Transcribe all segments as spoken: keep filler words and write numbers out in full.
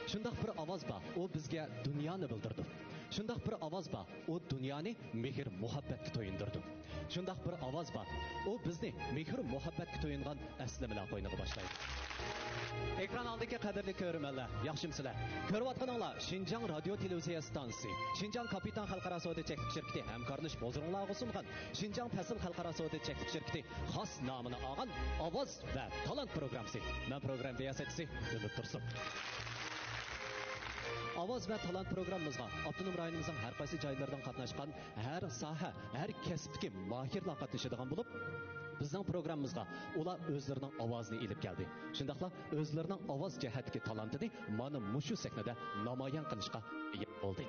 شۇنداق بىر ئاۋاز بار، ئۇ بىزگە دۇنيانى بىلدۈرىدۇ. شۇنداق بىر ئاۋاز بار، ئۇ دۇنيانى مېھىر-مۇھەببەتكە تويۇندۇرىدۇ. شۇنداق بىر ئاۋاز بار، ئۇ بىزنى مېھىر-مۇھەببەتكە تويۇنغان ئەسلىمىلەر قوينىغا باشلايدۇ. ئېكران ئالدىدىكى قەدىرلىك كۆرۈرمەنلەر، ياخشىمۇسىلەر؟ كۆرۈۋاتقىنىڭلار شىنجاڭ رادىيو تېلېۋىزىيە ئىستانسىسى، شىنجاڭ كاپىتان خەلقئارا سودا چەكلىك شىركىتى ھەمكارلىشىپ ھۇزۇرۇڭلارغا سۇنغان شىنجاڭ پەسىل خەلقئارا سودا چەكلىك شىركىتى خاس نامىنى ئالغان ئاۋاز ۋە تالانت پروگراممىسى. مەن پروگرامما رىياسەتچىسى ئۈمىد تۇرسۇن. ئاۋاز ۋە تالانت پروگراممىمىزغا ئاپتونوم رايونىمىزنىڭ ھەر قايسى جايلىرىدىن قاتناشقان ھەر ساھە، ھەر كەسىپتىكى ماھىرلار قاتنىشىدىغان بولۇپ، بىزنىڭ پروگراممىمىزغا ئۇلار ئۆزلىرىنىڭ ئاۋازىنى ئېلىپ كەلدى. شۇنداقلا ئۆزلىرىنىڭ ئاۋاز جەھەتتىكى تالانتىنى مانا مۇشۇ سەھنىدە نامايان قىلىشقا تەييار بولدى.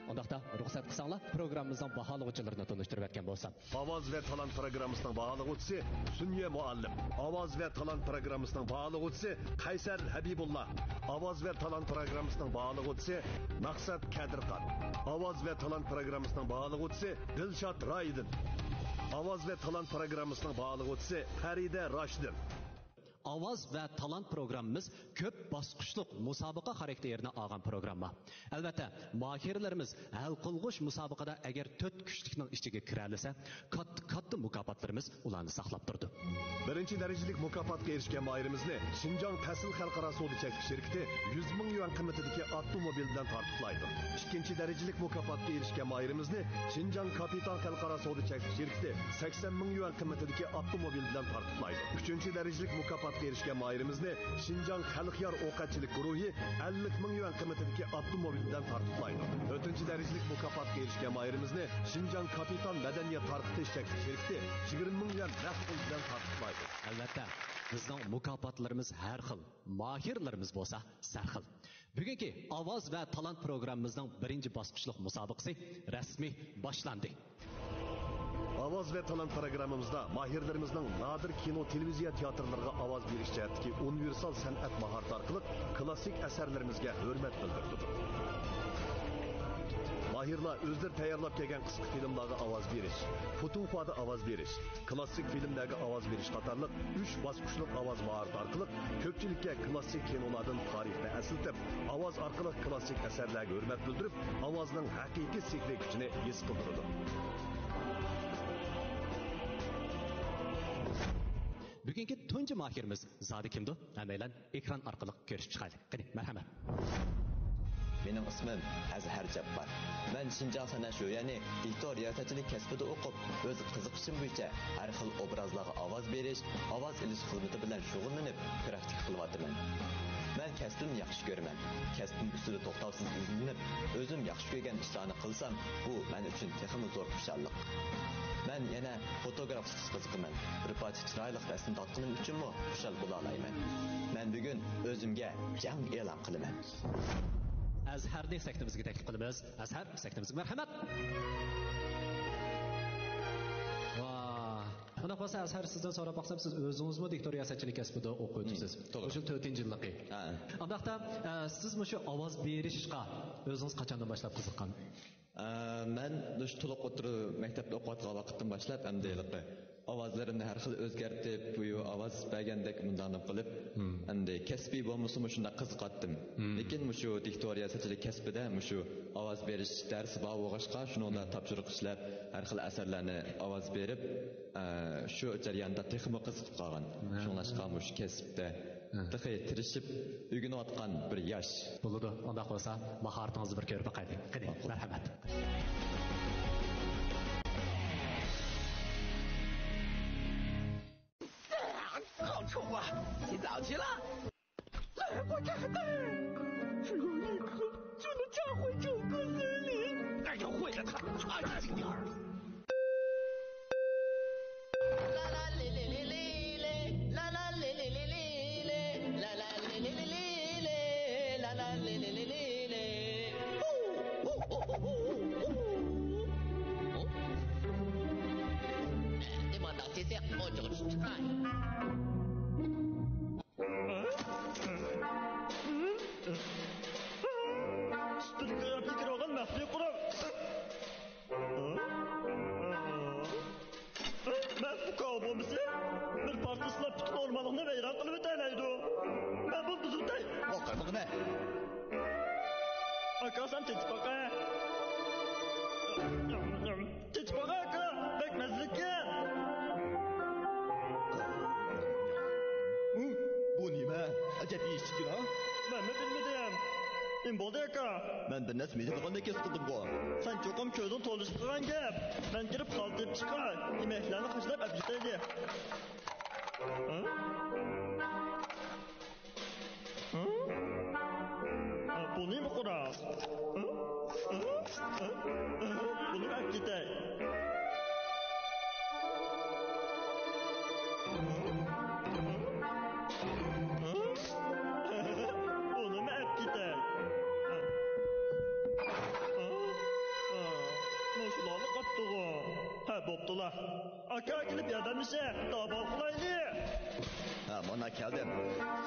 ئۇنداقتا رۇخسەت قىلساڭلار، پروگراممىمىزنىڭ باھالىغۇچىلىرىنى تونۇشتۇرۇۋەتكەن بولسام. ئاۋاز ۋە تالانت پروگراممىسىنىڭ باھالىغۇچىسى سۈنيە مۇئەللىم. ئاۋاز ۋە تالانت پروگراممىسىنىڭ باھالىغۇچىسى قەيسەر ھەبىبۇللا. ئاۋاز ۋە تالانت پروگراممىسىنىڭ باھالىغۇچىسى مەقسەت كەدىرخان. ئاۋاز ۋە تالانت پروگراممىسىنىڭ باھالىغۇچىسى دىلشات رايدىن. ئاۋاز ۋە تالانت پروگراممىسىنىڭ باھالىغۇچىسى پەرىدە راشىدىن. ئاۋاز ۋە تالانت پروگراممىمىز كۆپ باسقۇچلۇق مۇسابىقە خاراكتېرىنى ئالغان پروگرامما. ئەلۋەتتە، ماھىرلىرىمىز ھەل قىلغۇچ مۇسابىقىدە ئەگەر تۆت كۈچلۈكنىڭ ئىچىگە كىرەلىسە، كاتتا، كاتتا مۇكاپاتلىرىمىز ئۇلارنى ساقلاپ تۇرىدۇ. بىرىنچى دەرىجىلىك مۇكاپاتقا ئېرىشكەن ماھىرىمىزنى شىنجاڭ پەسىل خەلقئارا سودا چەكلىك شىركىتى يۈز مىڭ يۈەن قىممىتىدىكى ئاپتوموبىل بىلەن تارتۇقلايدۇ. ئىككىنچى دەرىجىلىك مۇكاپاتقا ئېرىشكەن ماھىرىمىزنى شىنجاڭ كاپىتان خەلقئارا سودا چەكلىك شىركىتى سەكسەن مىڭ يۈەن قىممىتىدىكى ئاپتوموبىل بىلەن تارتۇقلايدۇ. ئۈچىنچى دەرىجىلىك مۇكاپاتقا ئېرىشكەن ماھىرىمىزنى شىنجاڭ خەلقيار ئوق ئەتچىلىك گۇرۇھى ئەللىك مىڭ يۈەن قىممىتىدىكى ئاپتوموبىل بىلەن تارتۇقلايدۇ. تۆتىنچى دەرىجىلىك مۇكاپاتقا ئېرىشكەن ماھىرىمىزنى شىنجاڭ كاپىتان مەدەنىيەت تارقىتىش چەكلىك شىركىتى يىگىرمە مىڭ يۈەن نەق پۇل بىلەن تارتۇقلايدۇ. ئەلۋەتتە، بىزنىڭ مۇكاپاتلىرىمىز ھەر خىل، ماھىرلىرىمىز بولسا سەرخىل. بۈگۈنكى ئاۋاز ۋە تالانت پروگراممىمىزنىڭ بىرىنچى باسقۇچلۇق مۇسابىقىسى رەسمىي باشلاندى. ئاۋاز ۋە تالانت پروگراممىمىزدا ماھىرلىرىمىزنىڭ نادىر كىنو، تېلېۋىزىيە تىياتىرلىرىغا ئاۋاز بېرىش جەھەتتىكى ئۇنىۋېرسال سەنئەت ماھارىتى ئارقىلىق كلاسسىك ئەسەرلىرىمىزگە ھۆرمەت بىلدۈرىدۇ. ماھىرلار ئۆزلىرى تەييارلاپ كەلگەن قىسقا فىلىملارغا ئاۋاز بېرىش، پۇتۇنخۇادا ئاۋاز بېرىش، كلاسسىك فىلىملەرگە ئاۋاز بېرىش قاتارلىق ئۈچ باسقۇچلۇق ئاۋاز ماھارىتى ئارقىلىق كۆپچىلىككە كلاسسىك كىنولاردىن تارىخنى ئەسلىتىپ، ئاۋاز ئارقىلىق كلاسسىك ئەسەرلەرگە ھۆرمەت بىلدۈرۈپ، ئاۋازنىڭ ھەقىقىي سېھرىي كۈچىنى ھېس قىلدۇرىدۇ. بۈگۈنكى تۇنجى ماھىرىمىز زادى كىمدۇ؟ ھەممەيلەن ئېكران ئارقىلىق كۆرۈشۈپ چىقايلى. قېنى، مەرھەمەت. مېنىڭ ئىسمىم ئەزھەر جاپپار. مەن شىنجاڭ سەنئەت شۆيۈەنى دىكتور رىياسەتچىلىك كەسپىدە ئوقۇپ، ئۆز قىزىقىشىم بويىچە ھەر خىل ئوبرازلارغا ئاۋاز بېرىش، ئاۋاز ئېلىش خىزمىتى بىلەن شۇغۇللىنىپ، پراكتىكا قىلىۋاتىمەن. مەن كەسپىمنى ياخشى كۆرىمەن. كەسپىم ئۈستىدە توختاۋسىز ئىزدىنىپ، ئۆزۈم ياخشى كۆرگەن ئىشلارنى قىلسام، بۇ مەن ئۈچۈن تېخىمۇ زور خۇشاللىق. مەن يەنە فوتوگرافلىق قىزىقىمەن. بىر پارچە چىرايلىق رەسىم تارتقىنىم ئۈچۈنمۇ خۇشال بولالايمەن. مەن بۈگۈن ئۆزۈمگە جەڭ ئېلان قىلىمەن. ئەزھەرنى سەھنىمىزگە تەكلىپ قىلىمىز. ئەزھەر، سەھنىمىزگە مەرھەمەت. ۋاھ. ئۇنداق بولسا، ئەزھەر، سىزدىن سوراپ باقسام، سىز ئۆزىڭىزمۇ دىكتور رىياسەتچىلىك كەسپىدە ئوقۇۋاتىسىز. مم، توغرا. مۇشۇ تۆتىنچى يىللىقى. ھە. ئۇنداقتا، ئە، سىز مۇشۇ ئاۋاز بېرىشقا ئۆزىڭىز قاچاندىن باشلاپ قىزىققان؟ ئە، مەن مۇشۇ تولۇق ئوتتۇرا مەكتەپتە ئوقۇۋاتقان ۋاقىتتىن باشلاپ، ئەمدى ھېلىقى ئاۋازلىرىمنى ھەر خىل ئۆزگەرتىپ، بۇ ئاۋاز بەرگەندەك مۇنداقنى قىلىپ، مم. ئەمدى كەسپىي بولمىسىمۇ شۇنداق قىزىقاتتىم. مم. لېكىن مۇشۇ دىكتور رىياسەتچىلىك كەسپىدە مۇشۇ ئاۋاز بېرىش دەرسى بار بولغاچقا، شۇنىڭدا مم. تاپشۇرۇق ئىشلەپ، ھەر خىل ئەسەرلەرنى ئاۋاز بېرىپ، ئە، شۇ جەرياندا تېخىمۇ قىزىقىپ قالغان. مم. شۇڭلاشقا مۇشۇ كەسىپتە ھە. تېخى تىرىشىپ ئۆگىنىۋاتقان بىر ياش. بولىدۇ، ئۇنداق بولسا ماھارىتىڭىزنى بىر كۆرۈپ باقايلى. قېنى، ماقۇل. مەرھەمەت. 好臭啊！洗澡去了。来，快看看，只有一颗就能炸坏整个森林。那就毁了它，安静点儿。 ئۈستۈن كۆرۈپ كىرىۋالغان مەخپىي قۇرام. مەن بۇ كاۋا بومبىسى بىر پارچە سىلاپ پۈتۈن ئورمانلىقنى ۋەيران قىلىۋېتەلەيدۇ. مەن بۇنى بۇزۇۋېتەي. بۇ قىلمىغىنە. ئاسان تېتىپ باقە. تېتىپ باقە، ئاكا، بەك مەززىلىككەن. بۇ نېمە؟ ئەجەب يېيىشتىكىن ھا؟ مەنمۇ بىلمىدىم. نېمە بولدى، ئاكا؟ مەن بىر نەرسە مېزىقلىغاندەك ھېس قىلدىمغۇ. سەن چوقۇم كۆزۈڭ تولۇشۇپ قالغان گەپ. مەن كىرىپ خالتا تېپىپ چىقاي. يېمەكلەرنى قاچىلاپ ئەپ كېتەيلى. ھە؟ ھە؟ ھە، بۇ نېمە قورال؟ ھە؟ ھە؟ ھە؟ ھە؟ بۇنى ئەپ كېتەي. ھە؟ بۇنىمۇ ئەپ كېتەي. ھە؟ ھە؟ ھە؟ مۇشۇلارنى قاپتىغۇ. ھە، بوپتۇلا. ئاكا، كېلىپ ياردەملىشە، داۋا قىلايلى. ھە، مانا كەلدىم.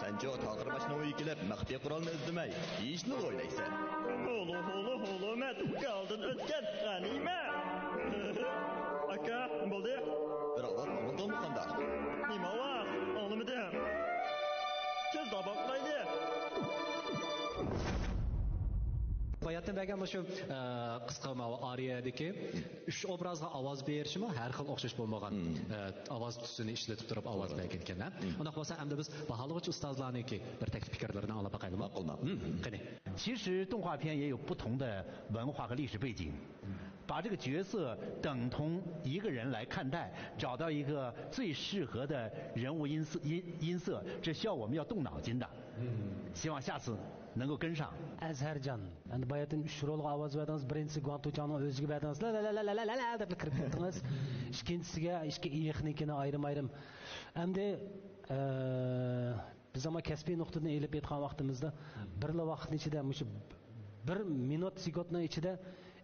سەنچۇ تاقىر باشنىڭ ئۆيىگە كېلىپ، مەخپىي قورالنى ئىزدىمەي، يېيىشنى ئويلايسەن. ھولو، ھولو، ھولو، مەن ئالدىن ئۆتكەن غەنىيمەت. ئاكا، نېمە بولدى؟ بىر ئاۋاز ئاڭلىدىڭمۇ قانداق؟ نېمە ئاۋاز؟ ئاڭلىمىدىم. تېز داۋا قىلايلى. باياتىن بەرگەن مۇشۇ، ئە، قىسقا ماۋۇ ئارىيەدىكى ئۈچ ئوبرازغا ئاۋاز بېرىشمۇ ھەر خىل ئوخشاش بولمىغان، ئە، ئاۋاز تۈسىنى ئىشلىتىپ تۇرۇپ ئاۋاز بەرگەنىكەن، ھە؟ ئۇنداق بولسا ئەمدى بىز باھالىغۇچى ئۇستازلارنىڭكى بىر تەكلىپ پىكىرلىرىنى ئاڭلاپ باقايلىمۇ؟ ماقۇل، ماقۇل. قېنى. 其实动画片也有不同的文化和历史背景，把这个角色等同一个人来看待，找到一个最适合的人物音色，音，音色，这需要我们要动脑筋的。希望下次能够跟上。 ئەزھەرجان، ئەمدى باياتىن ئۈچ رولغا ئاۋاز بەردىڭىز، بىرىنچىسى گۇاڭتۇچاڭنىڭ ئۆزىگە بەردىڭىز، لا لا لا دەپلا كىرىپ كەتتىڭىز. ئىككىنچىسىگە ئىككى ئېيقنىڭكىنى ئايرىم-ئايرىم. ئەمدى، ئە، بىز ئەمما كەسپىي نۇقتىدىن ئېلىپ ئېيتقان ۋاقتىمىزدا، بىرلا ۋاقىتنىڭ ئىچىدە مۇشۇ بىر مىنۇت سېكۇنتنىڭ ئىچىدە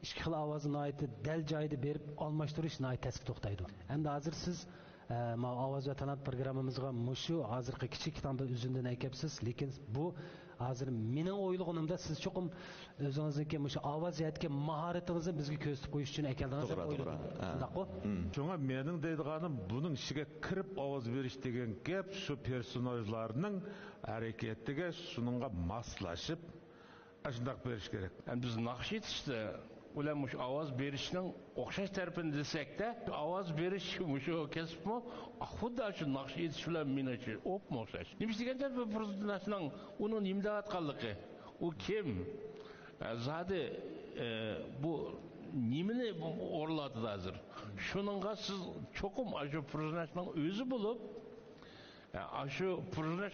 ئىككى خىل ئاۋازنى ناھايىتى دەل جايىدا بېرىپ ئالماشتۇرۇش ناھايىتى تەسكە توختايدۇ. ئەمدى ھازىر سىز، ئە، ماۋۇ ئاۋاز ۋە تالانت پروگراممىمىزغا مۇشۇ ھازىرقى كىچىك تامدا ئۈزۈندىن ئەكەپسىز، لېكىن بۇ ھازىر مېنىڭ ئويلىغىنىمدا سىز چوقۇم ئۆزىڭىزنىڭكى مۇشۇ ئاۋاز جەھەتتىكى ماھارىتىڭىزنى بىزگە كۆرسىتىپ قويۇش ئۈچۈن ئەكەلدىڭىز دەپ توغرا، ئويلىدىم. توغرا. ھە. شۇنداققۇ؟ شۇڭا مېنىڭ دەيدىغانىم، بۇنىڭ ئىچىگە كىرىپ ئاۋاز بېرىش دېگەن گەپ شۇ پېرسوناژلارنىڭ ھەرىكىتىگە، شۇنىڭغا ماسلىشىپ، ئاشۇنداق بېرىش كېرەك. ئەمدى بىز ناخشا ئېيتىشتا بىلەن مۇشۇ ئاۋاز بېرىشنىڭ ئوخشاش تەرىپىنى دېسەكتە، ئاۋاز بېرىش مۇشۇ كەسىپمۇ خۇددى شۇ ناخشا ئېيتىش بىلەن مېنىڭچە ئوپمۇ ئوخشاش. نېمىشقا دېگەندە، بۇ پېرسوناژنىڭ ئۇنىڭ نېمە دەۋاتقانلىقى، ئۇ كىم، ئە، زادى، ئە، بۇ نېمىنى ئورۇنلاۋاتىدۇ ھازىر؟ شۇنىڭغا سىز چوقۇم ئاشۇ پېرسوناژنىڭ ئۆزى بولۇپ، ئە، ئاشۇ پېرسوناژ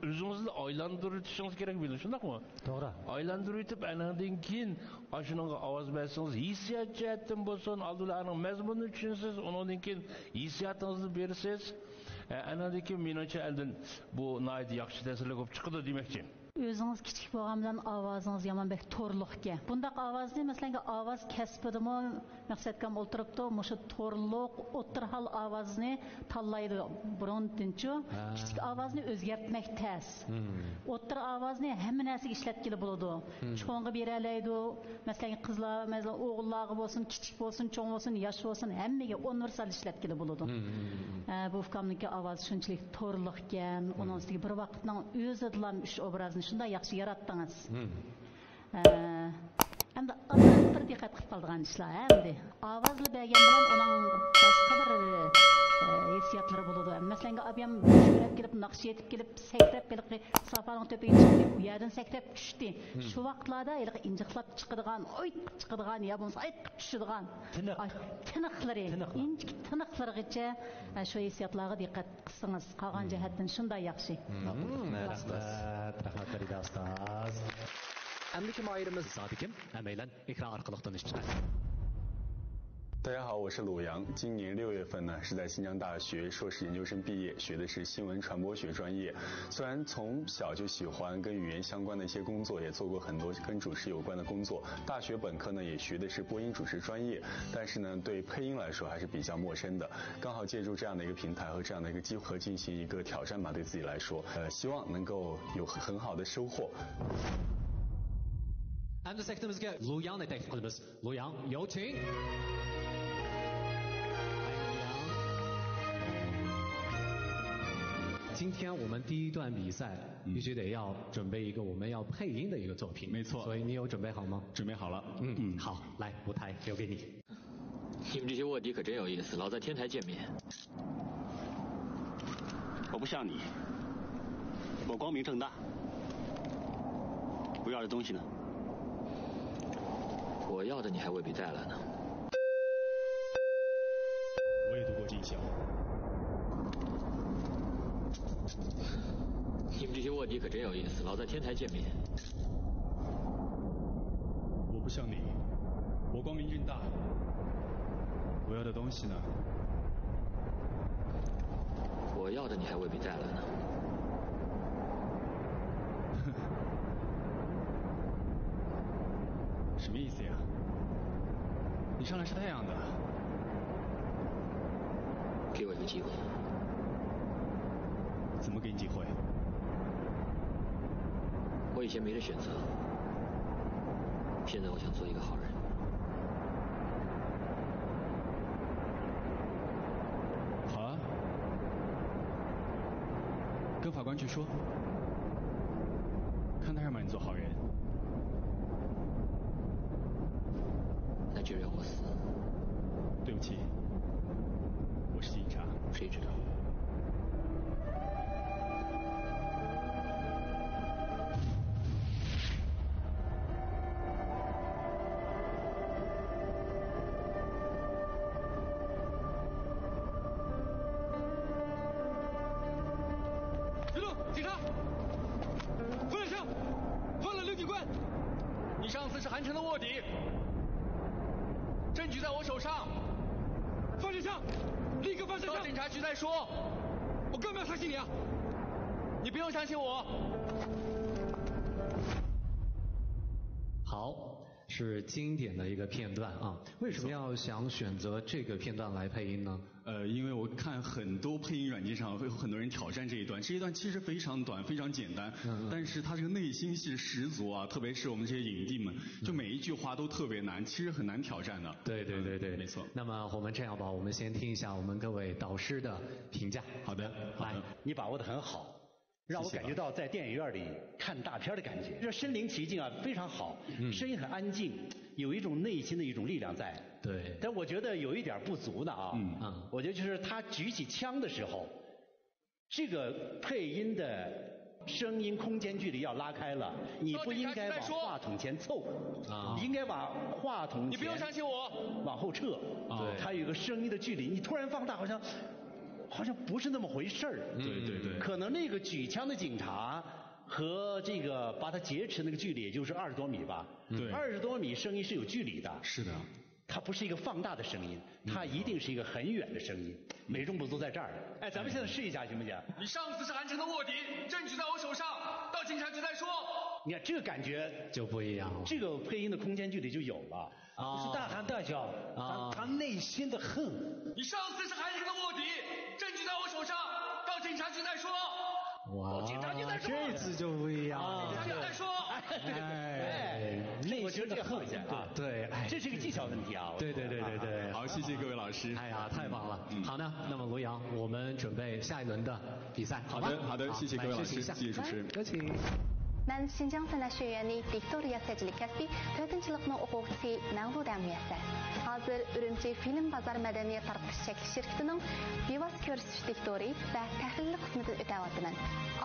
ئۆزىڭىزنى ئايلاندۇرۇۋېتىشىڭىز كېرەك بولىدۇ، شۇنداقمۇ؟ توغرا. ئايلاندۇرۇۋېتىپ، ئانىڭدىن كېيىن ئاشۇنىڭغا ئاۋاز بەرسىڭىز، ھېسسىيات جەھەتتىن بولسۇن، ئالدى بىلەن ئانىڭ مەزمۇنىنى چۈشىنىسىز، ئۇنىڭدىن كېيىن ھېسسىياتىڭىزنى بېرىسىز. ئە، ئانىڭدىن كېيىن، مېنىڭچە، ئاندىن بۇ ناھايىتى ياخشى تەسىرلىك بولۇپ چىقىدۇ دېمەكچى. ئۆزىڭىز كىچىك بولغان بىلەن ئاۋازىڭىز يامان بەك تورلۇقكەن. بۇنداق ئاۋازنى، مەسىلەن، ئاۋاز كەسپىدىمۇ مەقسەتكەم ئولتۇرۇپتۇ، مۇشۇ تورلۇق، ئوتتۇرا ھال ئاۋازنى تاللايدۇ بۇرۇندىنچۇ. ھە. كىچىك ئاۋازنى ئۆزگەرتمەك تەس. مم. ئوتتۇرا ئاۋازنى ھەممە نەرسىگە ئىشلەتكىلى بولىدۇ. مم. چوڭغا بېرەلەيدۇ. مەسىلەن، قىزلار، مەسىلەن، ئوغۇللارغا بولسۇن، كىچىك بولسۇن، چوڭ بولسۇن، ياش بولسۇن، ھەممىگە ئۇنىۋېرسال ئىشلەتكىلى بولىدۇ. مم. ئە، بۇ ئۇكامنىڭكى ئاۋازى شۇنچىلىك تورلۇقكەن، مم. ئۇنىڭ ئۈستىگە بىر ۋاقىتنىڭ ئۆزىدىلا ئۈچ ئوبرازنى شۇنداق ياخشى ياراتتىڭىز. مم. ئە، ئەمدى ئاددىي بىر دىققەت قىلىپ قالىدىغان ئىشلار، ھە، ئەمدى. ئاۋازلا بەرگەن بىلەن ئۇنىڭ باشقا بىر، ئە، ھېسسىياتلىرى بولىدۇ. مەسىلەن، ئابىيام شۆرەپ كېلىپ، ناخشا ئېيتىپ كېلىپ، سەكرەپ، ھېلىقى سافانىڭ تۆپىگە چىقتى، ئۇ يەردىن سەكرەپ چۈشتى. مم. شۇ ۋاقىتلاردا ھېلىقى ئىنجىقلاپ چىقىدىغان، ئويتقۇپ چىقىدىغان يا بولمىسا ئايتقۇپ چۈشىدىغان، تىنىق. ئاي، تىنىقلىرى، تىنىقلار. ئىنچىكە تىنىقلىرىغىچە، ئە، شۇ ھېسسىياتلارغا دىققەت قىلسىڭىز، قالغان مم. جەھەتتىن شۇنداق ياخشى. مم. ماقۇل، رەھمەت، رەھمەت، رەھمەت، پەرىدە ئۇستاز. ئەمدىكى ماھىرىمىز زادى كىم؟ ھەممەيلەن ئېكران ئارقىلىق تونۇشۇپ چىقايلى. 大家好，我是鲁阳。今年六月份呢，是在新疆大学硕士研究生毕业，学的是新闻传播学专业。虽然从小就喜欢跟语言相关的一些工作，也做过很多跟主持有关的工作。大学本科呢，也学的是播音主持专业，但是呢，对配音来说还是比较陌生的。刚好借助这样的一个平台和这样的一个机会，进行一个挑战吧，对自己来说，呃，希望能够有很好的收获。 ئەمدى سەھنىمىزگە لۇياڭنى تەكلىپ قىلىمىز. لۇياڭ، ياۋچىڭ. 今天我们第一段比赛，嗯，必须得要准备一个我们要配音的一个作品。没错。所以你有准备好吗？准备好了。嗯，嗯。好，来，舞台留给你。你们这些卧底可真有意思，老在天台见面。我不像你，我光明正大。我要的东西呢？我要的你还未必带来呢。我也读过军校。你们这些卧底可真有意思，老在天台见面。我不像你，我光明正大。我要的东西呢？我要的你还未必带来呢。什么意思呀？你上来是太阳的。给我一个机会。怎么给你机会？我以前没得选择，现在我想做一个好人。好啊，跟法官去说，看他让不让你做好人。那就让我死。对不起，我是警察。谁知道？别动！警察！放两枪！放了刘警官！你上次是韩城的卧底，证据在我手上。放下枪！立刻放下枪！到警察局再说。我干嘛要相信你啊？你不用相信我。好，是经典的一个片段啊。为什么要想选择这个片段来配音呢？呃，因为我看很多配音软件上会有很多人挑战这一段，这一段其实非常短，非常简单，嗯嗯。但是他这个内心戏十足啊，特别是我们这些影帝们，就每一句话都特别难，其实很难挑战的。对对对对，嗯，没错。那么我们这样吧，我们先听一下我们各位导师的评价。好的，好的。来。你把握得很好，让我感觉到在电影院里看大片的感觉，这身临其境啊，非常好，嗯。声音很安静，有一种内心的一种力量在。对。但我觉得有一点不足的啊，嗯。嗯。我觉得就是他举起枪的时候，这个配音的声音空间距离要拉开了，你不应该往话筒前凑，啊。你应该把话筒前你不用相信我。往后撤。啊。对。它有一个声音的距离，你突然放大，好像，好像不是那么回事儿。对对对。可能那个举枪的警察和这个把他劫持那个距离，也就是二十多米吧。对。二十多米声音是有距离的。是的。它不是一个放大的声音，它一定是一个很远的声音，美中不足在这儿。哎，咱们现在试一下，行不行？你上次是韩城的卧底，证据在我手上，到警察局再说。你看这个感觉，就不一样了。这个配音的空间距离就有了。啊。不是大喊大叫，啊。他，他内心的恨。你上次是韩城的卧底，证据在我手上，到警察局再说。哇，警察局再说。这次就不一样了。啊。警察局再说。哎，哎，内心的恨。我觉得这个好一些啊。对，哎。这是个技巧问题啊。对对对对对。好，谢谢各位老师。哎呀，太棒了。嗯。好呢，那么罗阳，我们准备下一轮的比赛，好吧？好的，好的，谢谢各位老师，好，来，试一下。谢谢主持人。有请。 مەن شىنجاڭ سەنئەت شۆيۈەنى دىكتور رىياسەتچىلىك كەسپى تۆتىنچى يىللىقنىڭ ئوقۇغۇچىسى مەۋلۇدە مۇيەسسەر. ھازىر ئۈرۈمچى فىلىم بازار مەدەنىيەت تارقىتىش چەكلىك شىركىتىنىڭ بىۋاسىتە كۆرسىتىش دىكتورى ۋە تەھلىللىك خىزمىتىنى ئۆتەۋاتىمەن.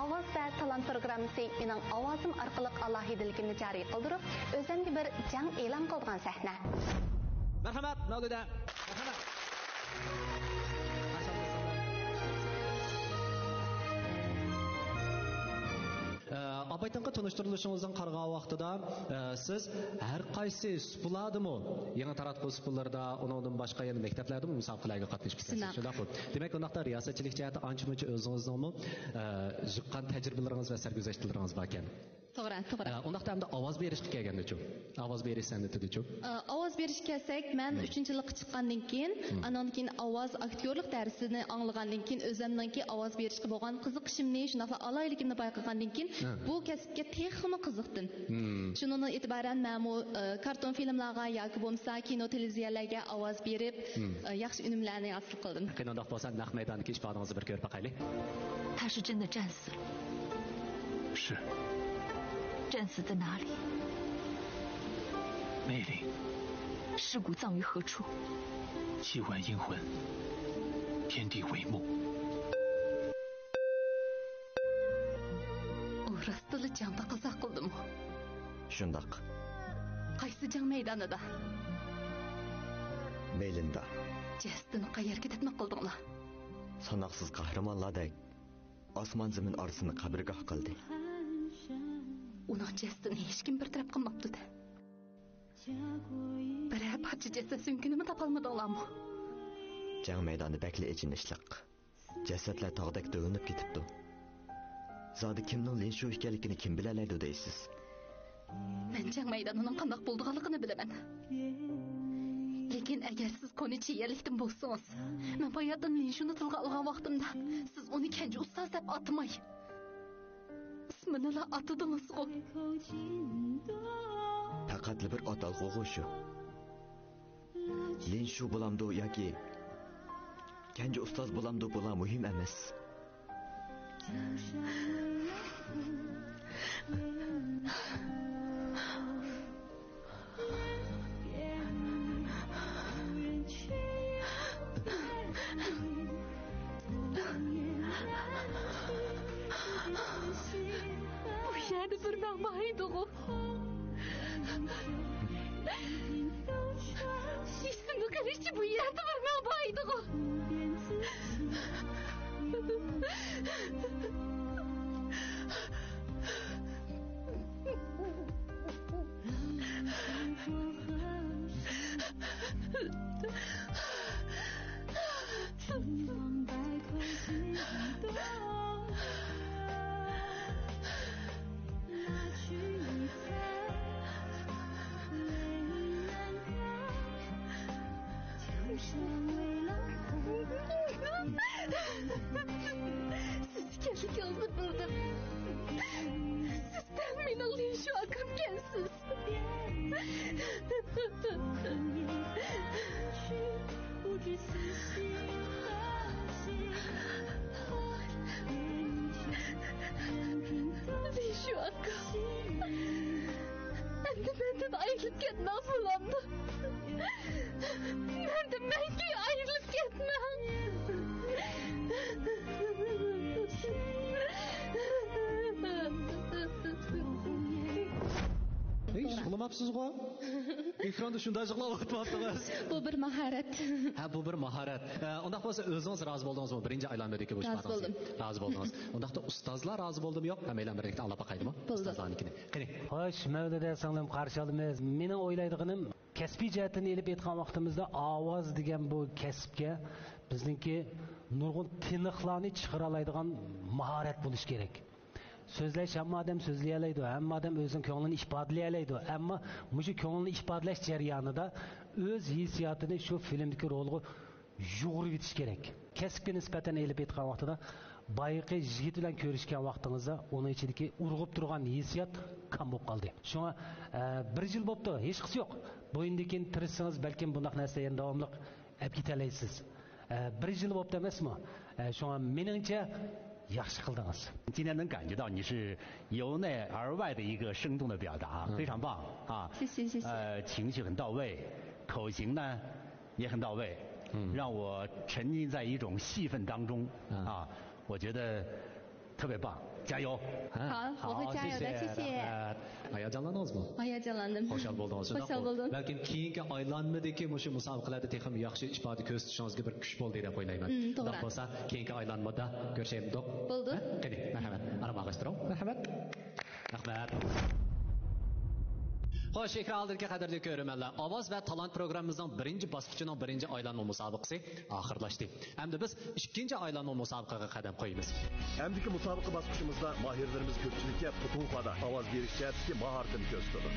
ئاۋاز ۋە تالانت پروگراممىسى مېنىڭ ئاۋازىم ئارقىلىق ئالاھىدىلىكىمنى جارى قىلدۇرۇپ، ئۆزۈمگە بىر جەڭ ئېلان قىلىدىغان سەھنە. مەرھەمەت، مەۋلۇدە. مەرھەمەت. ئە، ئاپايتىنقى تونۇشتۇرۇلۇشىڭىزدىن قارىغان ۋاقتىدا، ئە، سىز ھەر قايسى سۇپىلاردىمۇ، يېڭى تاراتقۇ سۇپىلىرىدا، ئۇنىڭدىن باشقا يەنە مەكتەپلەردىمۇ مۇسابىقىلەرگە قاتنىشىپ كېلىسىز، شۇنداقمۇ؟ دېمەك، ئۇنداقتا رىياسەتچىلىك جەھەتتە ئانچە-مۇنچە ئۆزىڭىزنىڭمۇ، ئە، يىغقان تەجرىبىلىرىڭىز ۋە سەرگۈزەشتلىرىڭىز باركەن. توغرا، توغرا. ئە، ئۇنداقتا ئەمدى ئاۋاز بېرىشقا كەلگەندىچۇ؟ ئاۋاز بېرىش سەنئىتىدىچۇ؟ ئە، ئاۋاز بېرىشكە كەلسەك، مەن ئۈچىنچى يىللىققا چىققاندىن كېيىن، ئانان كېيىن ئاۋاز ئاكتيورلۇق دەرسىنى ئاڭلىغاندىن كېيىن، ئۆزۈمنىڭكى ئاۋاز بېرىشكە بولغان قىزىقىشىمنى، شۇنداقلا ئالاھىدىلىكىمنى بايقىغاندىن كېيىن، بۇ كەسىپكە تېخىمۇ قىزىقتىم. شۇنىڭدىن ئېتىبارەن مەنمۇ، ئە، كارتون فىلىملارغا ياكى بولمىسا كىنو، تېلېۋىزىيەلەرگە ئاۋاز بېرىپ، ئە، ياخشى ئۈنۈملەرنى ھاسىل قىلدىم. قېنى، ئۇنداق بولسا نەق مەيداندىكى ئىپادىڭىزنى بىر كۆرۈپ باقايلى. 他是真的战死了。是，战死在哪里？梅林，尸骨葬于何处？祭完阴魂，天地为幕。 ئۇ راستلا جەڭدە قازا قىلدىمۇ؟ شۇنداق. قايسى جەڭ مەيدانىدا؟ مەيلىندا. جەسىتىنى قەيەرگە دەپنە قىلدىڭلار؟ ساناقسىز قەھرىمانلاردەك ئاسمان زېمىن ئارىسىنى قەبرىگاھ قىلدى. ئۇنىڭ جەسىتىنى ھېچكىم بىر تەرەپ قىلماپتۇ-دە. بىرەر پارچە جەسەت سۆڭىكىنىمۇ تاپالمىدىڭلارمۇ؟ جەڭ مەيدانى بەكلا ئېچىنىشلىق. جەسەتلەر تاغدەك دۆۋىلىنىپ كېتىپتۇ. زادى كىمنىڭ لىنشۇ ئىكەنلىكىنى كىم بىلەلەيدۇ دەيسىز؟ مەن جەڭ مەيدانىنىڭ قانداق بولىدىغانلىقىنى بىلىمەن. لېكىن ئەگەر سىز كونى چىيەنلىكتىن بولسىڭىز، مەن باياتىن لىنشۇنى تىلغا ئالغان ۋاقتىمدا سىز ئۇنى كەنجى ئۇستاز دەپ ئاتىماي، ئىسمىنىلا ئاتىدىڭىزغۇ. پەقەتلا بىر ئاتالغۇغۇ شۇ. لىنشۇ بولامدۇ ياكى كەنجى ئۇستاز بولامدۇ، بۇلار مۇھىم ئەمەس. بۇ يەردە بىر مەڭ بار ئىدىغۇ. ئېسىمدە قېلىشىچە بۇ يەردە بىر مەڭ بار ئىدىغۇ. سىز ئىكەنلىكىڭىزنى بىلدىم. سىز دەل مېنىڭ لىنشۇ ئاكامكەنسىز. لىنشۇ ئاكا، ئەمدى مەندىن ئايرىلىپ كەتمەڭ بولامدۇ؟ مەندىن مەڭگۈ ئايرىلىپ كەتمەڭ. ھېي، ئۇخلىماپسىزغۇ؟ ئېكراندا شۇنداق جىقلاپ ئولتۇرۇپتىڭىز. بۇ بىر ماھارەت. ھە، بۇ بىر ماھارەت. ئە، ئۇنداق بولسا ئۆزىڭىز رازى بولدىڭىزمۇ بىرىنچى ئايلانمىدىكى بۇ ئىپادىڭىزگە؟ رازى بولدۇم. ئۇنداقتا ئۇستازلار رازى بولدىمۇ يوق؟ ھەممەيلەن بىرلىكتە ئاڭلاپ باقايلىمۇ؟ بولدى. ئۇستازلارنىڭكىنى. قېنى. خوش، مەۋلىدە سىڭلىم، قارشى ئالىمىز. مېنىڭ ئويلايدىغىنىم، كەسپىي جەھەتتىن ئېلىپ ئېيتقان ۋاقتىمىزدا ئاۋاز دېگەن بۇ كەسىپكە بىزنىڭكى نۇرغۇن تىنىقلارنى چىقىرالايدىغان ماھارەت بولۇشى كېرەك. سۆزلەش، ھەممە ئادەم سۆزلىيەلەيدۇ، ھەممە ئادەم ئۆزىنىڭ كۆڭلىنى ئىپادىلىيەلەيدۇ. ئەمما مۇشۇ كۆڭلىنى ئىپادىلەش جەريانىدا ئۆز ھېسسىياتىنى شۇ فىلىمدىكى رولغا يۇغۇرۇۋېتىش كېرەك. كەسىپكە نىسبەتەن ئېلىپ ئېيتقان ۋاقتىدا، بايىقى يىگىت بىلەن كۆرۈشكەن ۋاقتىڭىزدا ئۇنىڭ ئىچىدىكى ئۇرغۇپ تۇرغان ھېسسىيات كام بولۇپ قالدى. شۇڭا، ئە، بىر يىل بوپتۇ، ھېچقىسى يوق. بۇ يىلدىن كېيىن تىرىشسىڭىز، بەلكىم بۇنداق نەرسىلەر يەنە داۋاملىق ئەپ كېتەلەيسىز. ئە، بىر يىل بوپتۇ ئەمەسمۇ؟ ئە، شۇڭا مېنىڭچە ياخشى قىلدىڭىز. 今天能感觉到你是由内而外的一个生动的表达，非常棒啊！谢谢，谢谢。呃，情绪很到位，口型呢也很到位，让我沉浸在一种戏份当中啊，我觉得特别棒，加油！好，我会加油的，谢谢。 ھاياجانلاندىڭىزمۇ؟ ھاياجانلاندىم. خۇشال بولدىڭىز. خۇشال بولدۇم. بەلكىم كېيىنكى ئايلانمىدىكى مۇشۇ مۇسابىقىلەردە تېخىمۇ ياخشى ئىپادە كۆرسىتىشىڭىزگە بىر كۈچ بولدى دەپ ئويلايمەن. شۇنداق بولسا، كېيىنكى ئايلانمىدا كۆرۈشەيلى. بولدى. قېنى، مەرھەمەت. ئارام ئالغاچتۇرۇڭ. مەرھەمەت. رەھمەت. خوش، ئېكران ئالدىدىكى قەدىرلىك كۆرۈرمەنلەر، ئاۋاز ۋە تالانت پروگراممىمىزنىڭ بىرىنچى باسقۇچىنىڭ بىرىنچى ئايلانما مۇسابىقىسى ئاخىرلاشتى. ئەمدى بىز ئىككىنچى ئايلانما مۇسابىقىگە قەدەم قويىمىز. ئەمدىكى مۇسابىقە باسقۇچىمىزدا ماھىرلىرىمىز كۆپچىلىككە پۇتۇن خۇادا ئاۋاز بېرىش جەھەتتىكى ماھارىتىنى كۆرسىتىدۇ.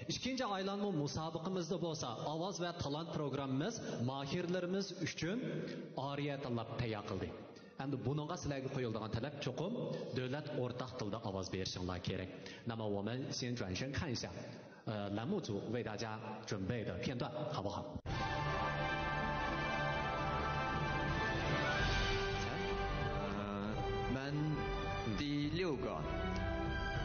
ئىككىنچى ئايلانما مۇسابىقىمىزدا بولسا ئاۋاز ۋە تالانت پروگراممىمىز ماھىرلىرىمىز ئۈچۈن ئارىيە تاللاپ تەييار قىلدى. ئەمدى بۇنىڭغا سىلەرگە قويۇلىدىغان تەلەپ چوقۇم دۆلەت ئورتاق تىلدا ئاۋاز بېرىشىڭلار كېرەك. 那么我们先转身看一下，呃，栏目组为大家准备的片段，好不好？呃，蛮第六个。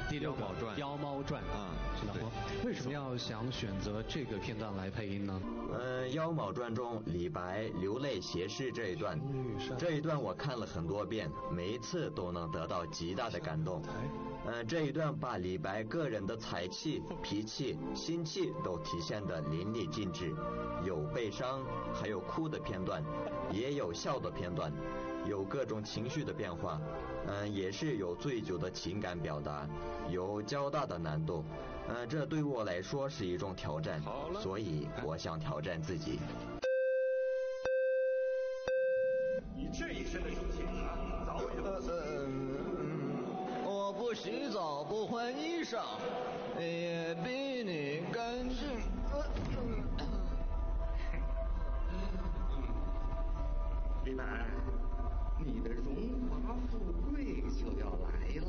第六个，《妖猫传》。《妖猫传》。啊，是的。对。为什么要想选择这个片段来配音呢？嗯，《妖猫传》中李白流泪斜视这一段，这一段我看了很多遍，每一次都能得到极大的感动。呃，这一段把李白个人的才气、脾气、心气都体现得淋漓尽致，有悲伤，还有哭的片段，也有笑的片段，有各种情绪的变化。嗯，也是有醉酒的情感表达，有较大的难度。呃，这对我来说是一种挑战，好了。所以我想挑战自己。你这一身的酒气啊，早已呃，呃，嗯，我不洗澡，不换衣裳，也比你干净。呃，呃。李白，你的荣华富贵就要来了。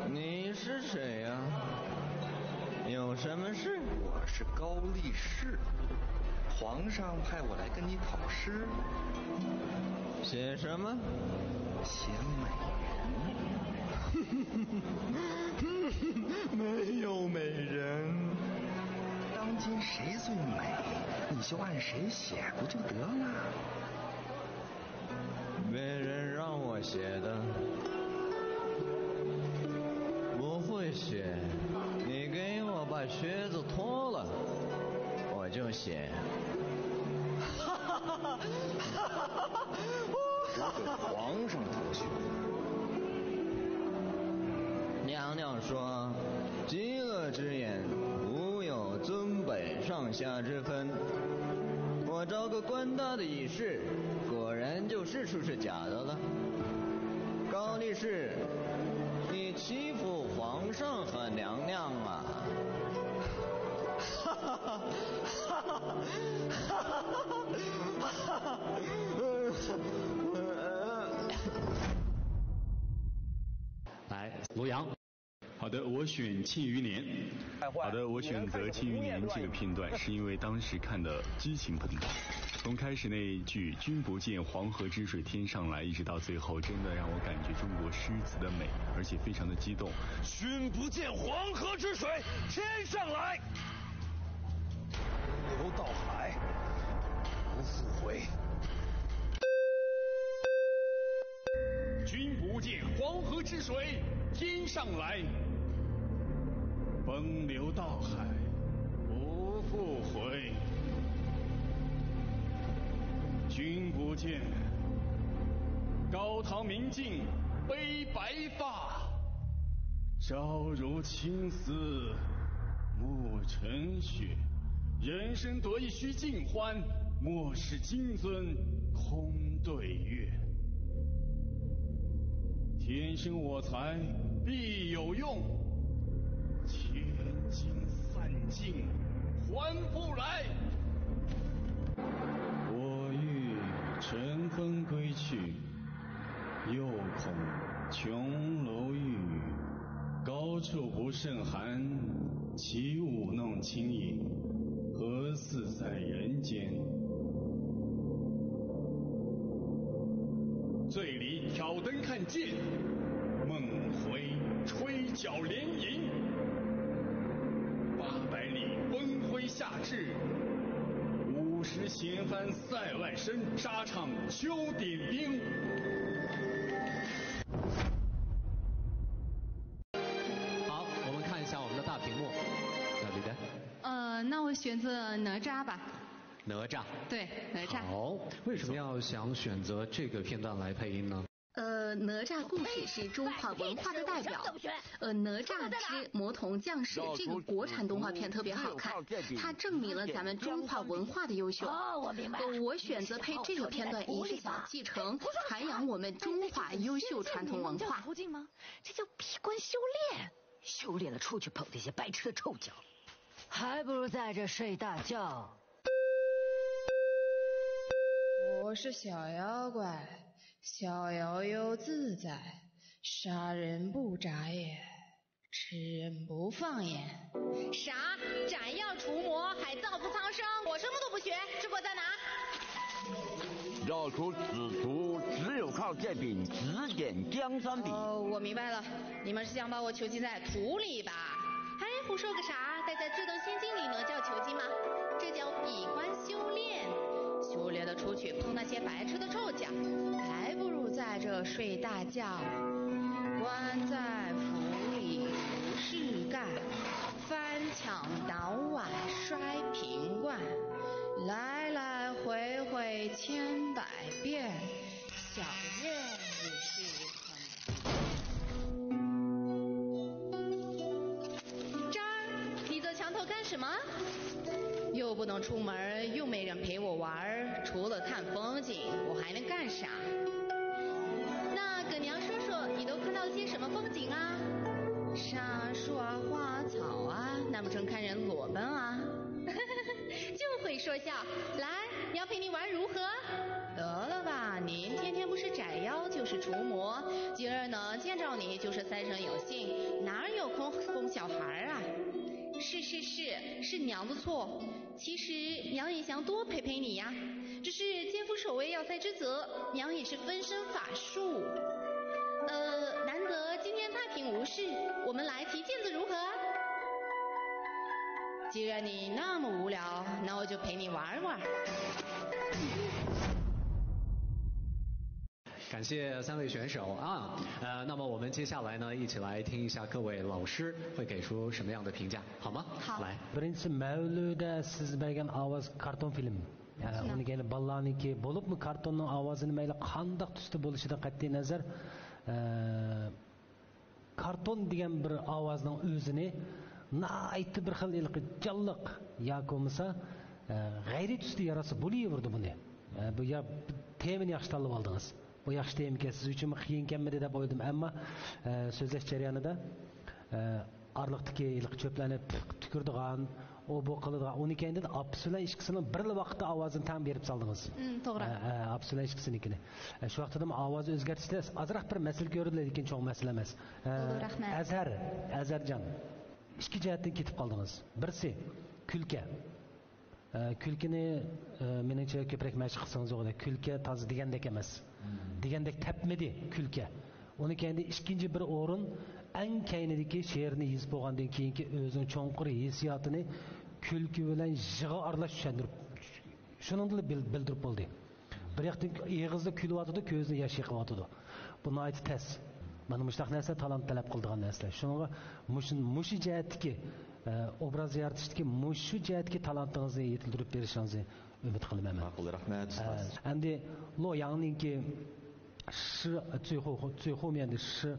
你是谁呀？有什么事？我是高力士，皇上派我来跟你讨诗。写什么？写美人。没有美人。当今谁最美，你就按谁写不就得了？没人让我写的，不会写。你给我把靴子脱了，我就写。我给皇上脱靴子。娘娘说，饥饿之言，无有尊卑上下之分。我招个官大的以示，果然就是出是假的了。高力士，你欺负皇上和娘娘啊！哈哈哈哈哈哈哈哈！来，罗阳。好的，我选《庆余年》。好的，我选择《庆余年》这个片段，是因为当时看的激情澎湃。从开始那一句“君不见黄河之水天上来”，一直到最后，真的让我感觉中国诗词的美，而且非常的激动。“君不见黄河之水天上来，奔流到海，不复回。”“君不见黄河之水天上来，奔流到海，不复回。君不见，高堂明镜悲白发，朝如青丝暮成雪。人生得意须尽欢，莫使金樽空对月。天生我材必有用，千金散尽还复来。我欲乘风归去，又恐琼楼玉宇，高处不胜寒，起舞弄清影，何似在人间。”醉里挑灯看剑，梦回吹角连营。八百里分麾下炙，五十弦翻塞外声，沙场秋点兵。好，我们看一下我们的大屏幕。那李丹。呃，那我选择哪吒吧。哪吒。对，哪吒。好，为什么要想选择这个片段来配音呢？呃，哪吒故事是中华文化的代表，呃，哪吒之魔童降世这个国产动画片特别好看，它证明了咱们中华文化的优秀。哦，我明白了。呃，我选择配这个片段，一是想继承、传扬我们中华优秀传统文化。这叫闭关修炼，修炼了出去碰这些白痴的臭脚，还不如在这睡大觉。我是小妖怪，逍遥游自在，杀人不眨眼，吃人不放眼。啥？斩妖除魔，还造福苍生？我什么都不学，师傅在哪？要除此除，只有靠剑柄指点江山柄。哦，我明白了，你们是想把我囚禁在土里吧？哎，胡说个啥？待在这等仙境里能叫囚禁吗？这叫闭关修炼，修炼的出去碰那些白痴的臭脚，还不如在这睡大觉。关在府里无事干，翻墙倒碗摔瓶罐，来来回回千百遍，小愿也是。这儿，你坐墙头干什么？又不能出门，又没人陪我玩儿，除了看风景，我还能干啥？那跟娘说说，你都看到了些什么风景啊？啥树啊，花啊，草啊，难不成看人裸奔啊？就会说笑。来，娘陪你玩如何？得了吧，您天天不是斩妖就是除魔，今儿呢见着你就是三生有幸，哪有空哄小孩啊？是是是，是娘的错。其实娘也想多陪陪你呀，只是肩负守卫要塞之责，娘也是分身乏术。呃，难得今天太平无事，我们来踢毽子如何？既然你那么无聊，那我就陪你玩玩。感谢三位选手啊，呃，那么我们接下来呢，一起来听一下各位老师会给出什么样的评价，好吗？好。来。 بىرىنچىسى مەۋلۇدە سىز بەرگەن ئاۋاز كارتون فىلىم. ئۇنى كەينى بالىلارنىڭكى بولۇپمۇ كارتوننىڭ ئاۋازىنى مەيلى قانداق تۈستە بولۇشىدىن قەتئىي نەزەر، ئە، كارتون دېگەن بىر ئاۋازنىڭ ئۆزىنى ناھايىتى بىر خىل ھېلىقى جانلىق ياكى بولمىسا، ئە، غەيرىي تۈستە ياراتسا بولۇۋېرىدۇ بۇنى. ئە، بۇ يا تېمىنى ياخشى تاللىۋالدىڭىز. بۇ ياخشى تېمىكەن، سىز ئۈچۈنمۇ قىيىنكەنمىدى دەپ ئويلىدىم، ئەمما، ئە، سۆزلەش جەريانىدا، ئە، ئارىلىقتىكى ھېلىقى چۆپلەرنى پىق تۈكۈرىدىغان، ئۇ بۇ قىلىدىغان، ئۇنى كەينىدىن ئاپىسى بىلەن ئىككىسىنىڭ بىرلا ۋاقىتتا ئاۋازىنى تەڭ بېرىپ سالدىڭىز. ئىم، توغرا. ئە، ئە، ئاپىسى بىلەن ئىككىسىنىڭكىنى. ئە، شۇ ۋاقىتتىمۇ ئاۋازى ئۆزگەرتىشتە ئازراق بىر مەسىلە كۆرۈلدى، لېكىن چوڭ مەسىلە ئەمەس. ئە، بولدى، رەھمەت. ئەزھەر، ئەزھەرجان، ئىككى جەھەتتىن كېتىپ قالدىڭىز. بىرسى، كۈلكە. ئە، كۈلكىنى، ئە، مېنىڭچە كۆپرەك مەشىق قىلسىڭىز بولغۇدەك. كۈلكە تازا دېگەندەك ئەمەس. دېگەندەك تەپمىدى كۈلكە. ئۇنىڭ كەينىدە ئىككىنچى بىر ئورۇن، ئەڭ كەينىدىكى شېئىرنى يېزىپ بولغاندىن كېيىنكى ئۆزىنىڭ چوڭقۇر ھېسسىياتىنى كۈلكە بىلەن يىغا ئارىلاش چۈشەندۈرۈپ، شۇنىڭدىلا بىل-، بىلدۈرۈپ بولدى. بىر ياقتىن ئېغىزدا كۈلۈۋاتىدۇ، كۆزىدىن ياش ئېقىۋاتىدۇ. بۇ ناھايىتى تەس. مانا مۇشۇنداق نەرسە تالانت تەلەپ قىلىدىغان نەرسىلەر. شۇنىڭغا مۇشۇ، مۇشۇ جەھەتتىكى، ئە، ئوبراز يارىتىشتىكى مۇشۇ جەھەتتىكى تالانتىڭىزنى يېتىلدۈرۈپ بېرىشىڭىزنى ئۈمىد قىلىمەن مەن. ماقۇل، رەھمەت، ئۇستاز. ئە، ئەمدى لو ياڭنىڭكى شى، 最后، 最后面的诗،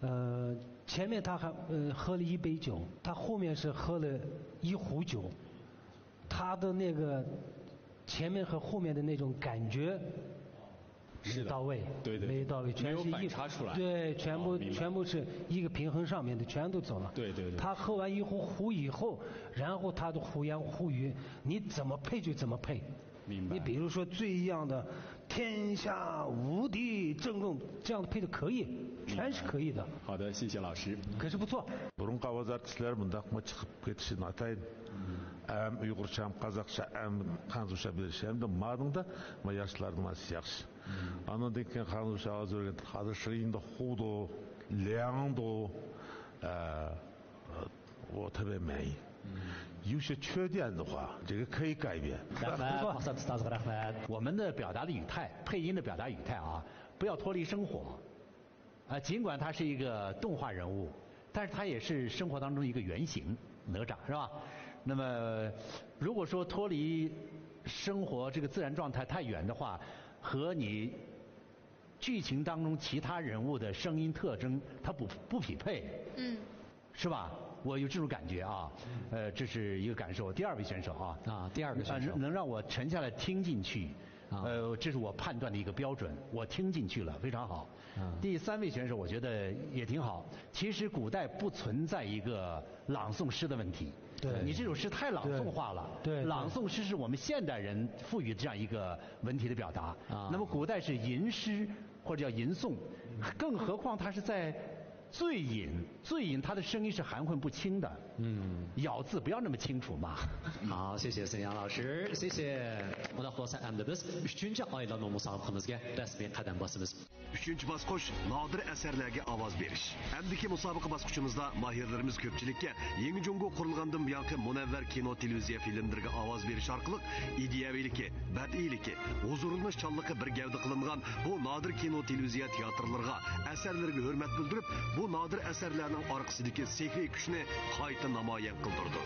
ئە، 前面他还، ئە، 喝了一杯酒، 他后面是喝了一壶酒。 他的那个前面和后面的那种感觉没到位，对对，没到位，全是一，没有反差出来。对，全部，哦，明白。全部是一个平衡上面的，全都走了。对对对。他喝完一壶壶以后，然后他的胡言胡语，你怎么配就怎么配。明白。你比如说最一样的天下无敌正宗，这样的配的可以，全是可以的。好的，谢谢老师。可是不错。 بۇرۇنقى ئاۋاز ئارتىسلىرى مۇنداقمۇ چىقىپ كېتىشى ناتايىن. ئەم ئۇيغۇرچە، ھەم قازاقچە، ئەم خەنزۇچە بىلىش. ئەمدى مادىڭدا ما ياشلاردىن ماسى ياخشى. ئانىڭدىن كېيىن خەنزۇچە ئاۋاز ئۆگەندى. خازا شىرىندە خۇدۇ، لياڭدۇ، ئە، 我特别满意。有些缺点的话，这个可以改变。 咱们马上 استاذغا رەھمەت. 我们的表达的语态，配音的表达语态啊，不要脱离生活。啊，尽管他是一个动画人物，但是他也是生活当中一个原型，哪吒，是吧？那么，如果说脱离生活这个自然状态太远的话，和你剧情当中其他人物的声音特征，它不不匹配，嗯，是吧？我有这种感觉啊，呃，这是一个感受。第二位选手啊，啊，第二个选手呃能让我沉下来听进去，啊呃，这是我判断的一个标准，我听进去了，非常好。啊第三位选手，我觉得也挺好。其实古代不存在一个朗诵诗的问题，对你这首诗太朗诵化了，对对朗诵诗是我们现代人赋予这样一个文体的表达。啊那么古代是吟诗或者叫吟诵，更何况它是在醉饮，醉饮它的声音是含混不清的，嗯，咬字不要那么清楚嘛。好，谢谢孙杨老师，谢谢。مۇنداق بولسا ئەمدى بىز ئۈچىنچى ئايلانما مۇسابىقىمىزگە رەسمىي قەدەم باسىمىز. ئۈچىنچى باسقۇچ نادىر ئەسەرلەرگە ئاۋاز بېرىش. ئەمدىكى مۇسابىقە باسقۇچىمىزدا ماھىرلىرىمىز كۆپچىلىككە يېڭى جۇڭگو قۇرۇلغاندىن بۇيانقى مۇنەۋۋەر كىنو، تېلېۋىزىيە فىلىملىرىگە ئاۋاز بېرىش ئارقىلىق ئىدىيەۋىلىكى، بەدىئىيلىكى، ھۇزۇرلىنىشچانلىقى بىر گەۋدە قىلىنغان بۇ نادىر كىنو، تېلېۋىزىيە تىياتىرلىرىغا، ئەسەرلىرىگە ھۆرمەت بىلدۈرۈپ، بۇ نادىر ئەسەرلەرنىڭ ئارقىسىدىكى سېھرىي كۈچنى قايتا نامايان قىلدۇرىدۇ.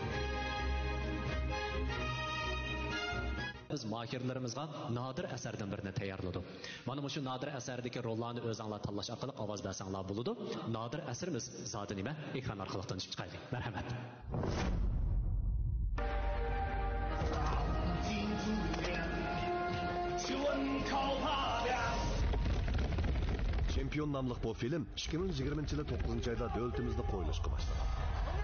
بىز ماھىرلىرىمىزغا نادىر ئەسەردىن بىرنى تەييارلىدۇق. مانا مۇشۇ نادىر ئەسەردىكى روللارنى ئۆزۈڭلار تاللاش ئارقىلىق ئاۋاز بەرسەڭلار بولىدۇ. نادىر ئەسىرىمىز زادى نېمە؟ ئېكران ئارقىلىق تونۇشۇپ چىقايلى. مەرھەمەت. چېمپىيون ناملىق بۇ فىلىم ئىككى مىڭ يىگىرمىنچى يىلى توققۇزىنچى ئايدا دۆلىتىمىزدە قويۇلۇشقا باشلىغان.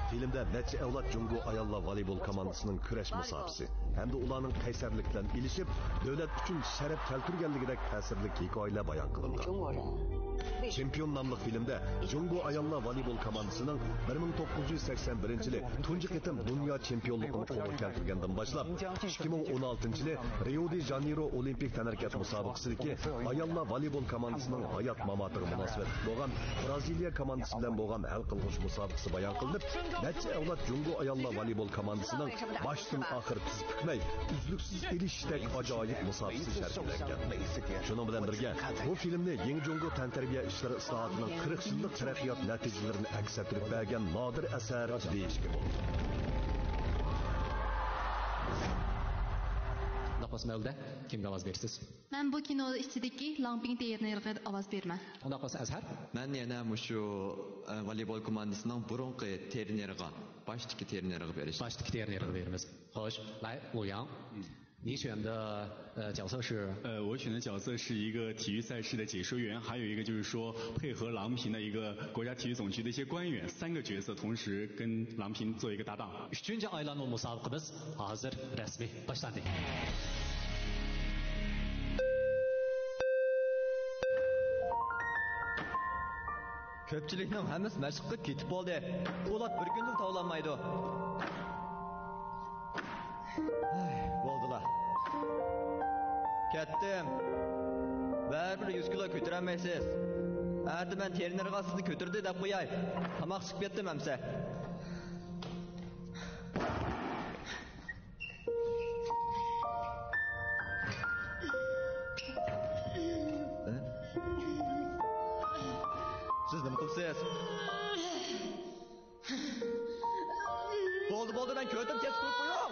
فىلىمدە نەچچە ئەۋلاد جۇڭگو ئاياللار ۋالىبول كوماندىسىنىڭ كۈرەش مۇسابىقىسى ھەمدە ئۇلارنىڭ قەيسەرلىك بىلەن ئېلىشىپ، دۆلەت ئۈچۈن شەرەپ كەلتۈرگەنلىكىدەك تەسىرلىك ھېكايىلەر بايان قىلىنغان. چېمپىيون ناملىق فىلىمدە جۇڭگو ئاياللار ۋالىبول كوماندىسىنىڭ بىر مىڭ توققۇز يۈز سەكسەن بىرىنچى يىلى تۇنجى قېتىم دۇنيا چېمپىيونلۇقىنى قولغا كەلتۈرگەندىن باشلاپ، ئىككى مىڭ ئون ئالتىنچى يىلى رىيو دې ژانېيرو ئولىمپىك تەنھەرىكەت مۇسابىقىسىدىكى ئاياللار ۋالىبول كوماندىسىنىڭ ھايات-ماماتىغا مۇناسىۋەتلىك بولغان بىرازىلىيە كوماندىسى بىلەن بولغان ھەل قىلغۇچ مۇسابىقىسى بايان قىلىنىپ، نەچچە ئەۋلاد جۇڭگو ئاياللار ۋالىبول كوماندىسىنىڭ باشتىن ئاخىر تىز پۈكمەي، ئۈزلۈكسىز ئېلىشىشتەك ئاجايىپ مۇسابىقىسى شەرھلەنگەن. شۇنىڭ بىلەن بىرگە، بۇ فىلىمنى يېڭى جۇڭگو تەنتەربىيە ئىشلىرى ئىسلاھاتىنىڭ قىرىق يىللىق تەرەققىيات نەتىجىلىرىنى ئەكس ئەتتۈرۈپ بەرگەن نادىر ئەسەر دېيىشكە بولىدۇ. ئۇنداق بولسا مەۋلىدە كىمگە ئاۋاز بېرىسىز؟ مەن بۇ كىنو ئىچىدىكى لامپىڭ تېرنېرغا ئاۋاز بېرىمەن. ئۇنداق بولسا ئەزھەر؟ مەن يەنە مۇشۇ ئە، ۋالىبول كوماندىسىنىڭ بۇرۇنقى تېرنېرىغا، باشتىكى تېرنېرىغا بېرىش. باشتىكى تېرنېرغا بېرىمىز. خوش، لاي، لۇياڭ. 你选的呃角色是呃，我选的角色是一个体育赛事的解说员，还有一个就是说配合郎平的一个国家体育总局的一些官员，三个角色同时跟郎平做一个搭档。 ئۈچىنچى ئايلانما مۇسابىقىمىز ھازىر رەسمىي باشلاندى. كۆپچىلىكنىڭ ھەممىسى مەشىققە كېتىپ بولدى. پولات بىر كۈندىلا تاۋلانمايدۇ. ئاي، بولدىلا. كەتتىم. بەرىبىر يۈز كىلو كۆتۈرەلمەيسىز. ئەتە مەن تېرنېرغا سىزنى كۆتۈردى دەپ قوياي. تاماق ئىچىپ كەتتىم ئەمسە. سىز نېمە قىلىسىز؟ بولدى، بولدى، مەن كۆردۈم، تېز قىلىپ قويۇڭ.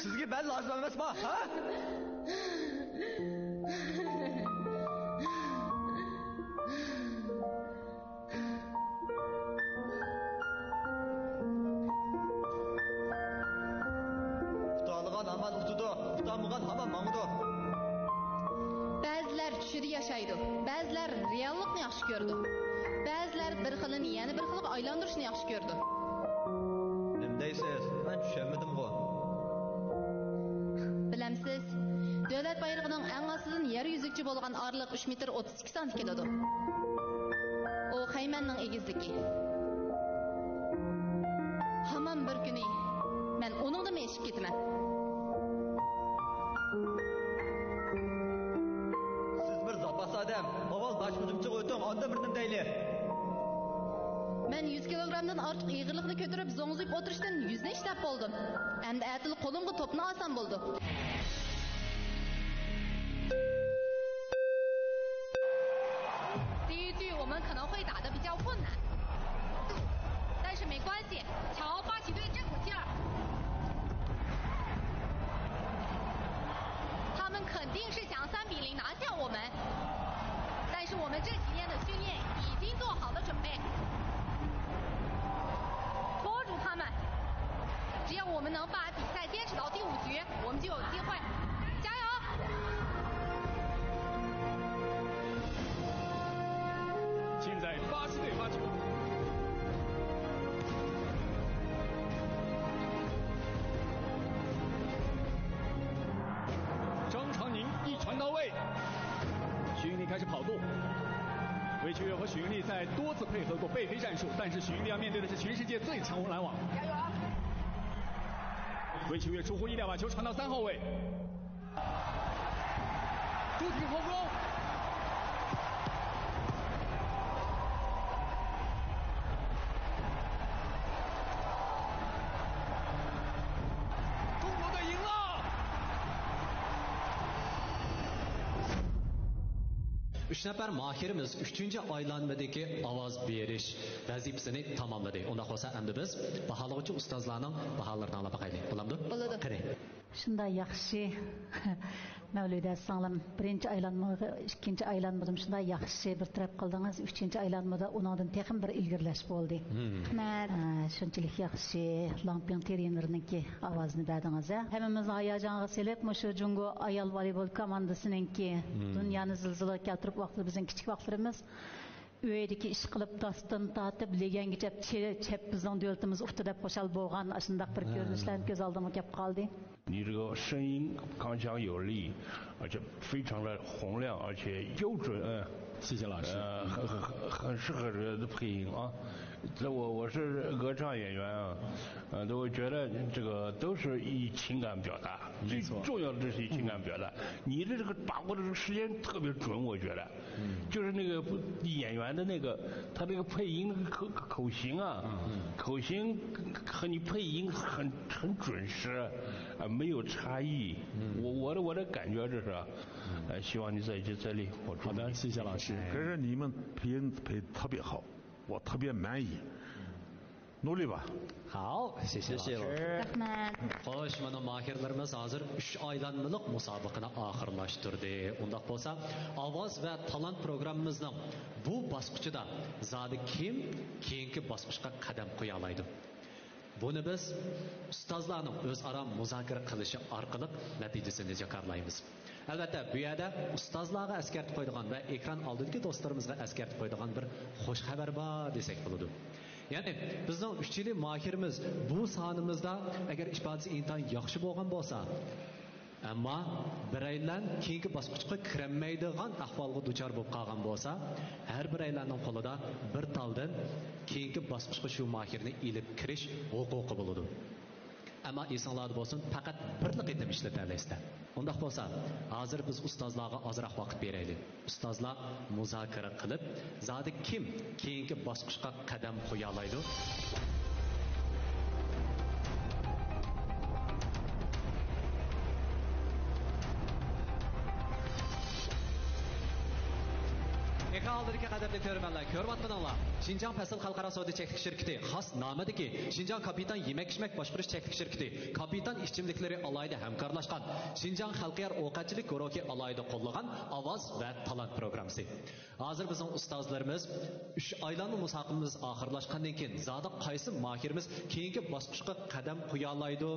سىزگە مەن لازىم ئەمەسما، ھە؟ ئۇتالىغان ھامان ئۇتىدۇ، ئۇتالمىغان ھامان ماڭىدۇ. بەزىلەر چۈشىدە ياشايدۇ، بەزىلەر رېئاللىقنى ياخشى كۆرىدۇ، بەزىلەر بىر خىلىنى يەنە بىر خىلغا ئايلاندۇرۇشنى ياخشى كۆرىدۇ. نېمە دەيسىز؟ مەن چۈشەنمىدىمغۇ؟ بىلەمسىز، دۆلەت بايرىقىنىڭ ئەڭ ئاستىدىن يەر يۈزىگىچە بولغان ئارىلىق ئۈچ مېتىر ئوتتۇز ئىككى سانتى كېلىدۇ. ئۇ خەيمەننىڭ ئېگىزلىكى. ھامان بىر كۈنى مەن ئۇنىڭدىنمۇ ئېشىپ كېتىمەن. سىز بىر زاپاس ئادەم. ئاۋۋال باش مۇزۇمچىغا ئۆتۈڭ، ئاندىن بىر نېمە دەيلى. مەن يۈز كىلوگرامدىن ئارتۇق ئېغىرلىقنى كۆتۈرۈپ زوڭزىيىپ ئولتۇرۇشتىن يۈزنى ئىشلەپ بولدۇم. ئەمدى ئەتىلا قولۇمغا توپنى ئالسام بولىدۇ. 能把比赛坚持到第五局，我们就有机会。加油！现在巴西队发球，张常宁一传到位，徐云丽开始跑动。魏秋月和许云丽在多次配合过背飞战术，但是许云丽要面对的是全世界最强男网。加油！魏秋月出乎意料，把球传到三号位。 朱挺后攻。中国队赢了。ئۈچ نەپەر ماھىرىمىز ئۈچىنچى ئايلانمىدىكى ئاۋاز بېرىش ۋەزىپىسىنى تاماملىدى. ئۇنداق بولسا ئەمدى بىز باھالىغۇچى ئۇستازلارنىڭ باھالىرىنى ئاڭلاپ باقايلى. بولامدۇ؟ بولىدۇ. قېنى. شۇنداق ياخشى. مەۋلىدە سىڭلىم، بىرىنچى ئايلانمىغا، ئىككىنچى ئايلانمىدىمۇ شۇنداق ياخشى بىر تەرەپ قىلدىڭىز. ئۈچىنچى ئايلانمىدا ئۇنىڭدىن تېخىمۇ بىر ئىلگىرىلەش بولدى. رەھمەت. ئە، شۇنچىلىك ياخشى لامپىڭ ترېنېرنىڭكى ئاۋازىنى بەردىڭىز ھە. ھەممىمىزنى ھاياجانغا سېلىپ، مۇشۇ جۇڭگو ئايال ۋالىبول كوماندىسىنىڭكى دۇنيانى زىلزىلىگە كەلتۈرۈپ ۋاقتىدا بىزنىڭ كىچىك ۋاقىتلىرىمىز ئۆيدىكى ئىش قىلىپ، داستىن تارتىپ، لېگەنگىچە چېلىپ، بىزنىڭ دۆلىتىمىز ئۇتتى دەپ خۇشال بولغان ئاشۇنداق بىر كۆرۈنۈشلەرنى كۆز ئالدىمغا كەپ قالدى. 你这个声音铿锵有力，而且非常的洪亮，而且又准，嗯，谢谢老师。呃，很很很很适合人的配音啊。这我我是歌唱演员啊，呃，我觉得这个都是以情感表达，没错最重要的这是以情感表达。你的这个把握的这个时间特别准，我觉得。就是那个演员的那个他那个配音那个口口型啊，口型和你配音很很准时，啊，没有差异。我我的我的感觉这是，呃，希望你在这这里我祝你。好的，谢谢老师。可是你们配音配得特别好，我特别满意，努力吧。 好，谢谢老师。 رەھمەت. خوش، مانا ماھىرلىرىمىز ھازىر ئۈچ ئايلانمىلىق مۇسابىقىنى ئاخىرلاشتۇردى. ئۇنداق بولسا، ئاۋاز ۋە تالانت پروگراممىمىزنىڭ بۇ باسقۇچىدا زادى كىم كېيىنكى باسقۇچقا قەدەم قويالايدۇ؟ بۇنى بىز ئۇستازلارنىڭ ئۆزئارا مۇزاكىرە قىلىشى ئارقىلىق نەتىجىسىنى جاكارلايمىز. ئەلۋەتتە، بۇ يەردە ئۇستازلارغا ئەسكەرتىپ قويىدىغان ۋە ئېكران ئالدىدىكى دوستلىرىمىزغا ئەسكەرتىپ قويىدىغان بىر خوش خەۋەر بار دېسەك بولىدۇ. يەنى بىزنىڭ ئۈچ يىلى ماھىرىمىز بۇ سانىمىزدا ئەگەر ئىپادىسى ئىنتايىن ياخشى بولغان بولسا، ئەمما بىرەيلەن كېيىنكى باسقۇچقا كىرەلمەيدىغان ئەھۋالغا دۇچار بولۇپ قالغان بولسا، ھەر بىرەيلەننىڭ قولىدا بىر تالدىن كېيىنكى باسقۇچقا شۇ ماھىرنى ئېلىپ كىرىش ھوقۇقى بولىدۇ. ئەمما ئېسىڭلاردا بولسۇن، پەقەت بىرلا قېتىم ئىشلىتەلەيسىلەر. ئۇنداق بولسا، ھازىر بىز ئۇستازلارغا ئازراق ۋاقىت بېرەيلى. ئۇستازلار مۇزاكىرە قىلىپ، زادى كىم كېيىنكى باسقۇچقا قەدەم قويالايدۇ؟ ئېكران ئالدىدىكى قەدىرلىك كۆرۈرمەنلەر، كۆرۈۋاتقىنىڭلار، شىنجاڭ پەسىل خەلقئارا سودا چەكلىك شىركىتى خاس نامىدىكى شىنجاڭ كاپىتان يېمەك-ئىچمەك باشقۇرۇش چەكلىك شىركىتى، كاپىتان ئىچىملىكلىرى ئالاھىدە ھەمكارلاشقان، شىنجاڭ خەلقئار ئوۋقەتچىلىك گۇرۇھى ئالاھىدە قوللىغان ئاۋاز ۋە تالانت پروگراممىسى. ھازىر بىزنىڭ ئۇستازلىرىمىز ئۈچ ئايلانما مۇسابىقىمىز ئاخىرلاشقاندىن كېيىن، زادى قايسى ماھىرىمىز كېيىنكى باسقۇچقا قەدەم قويالايدۇ؟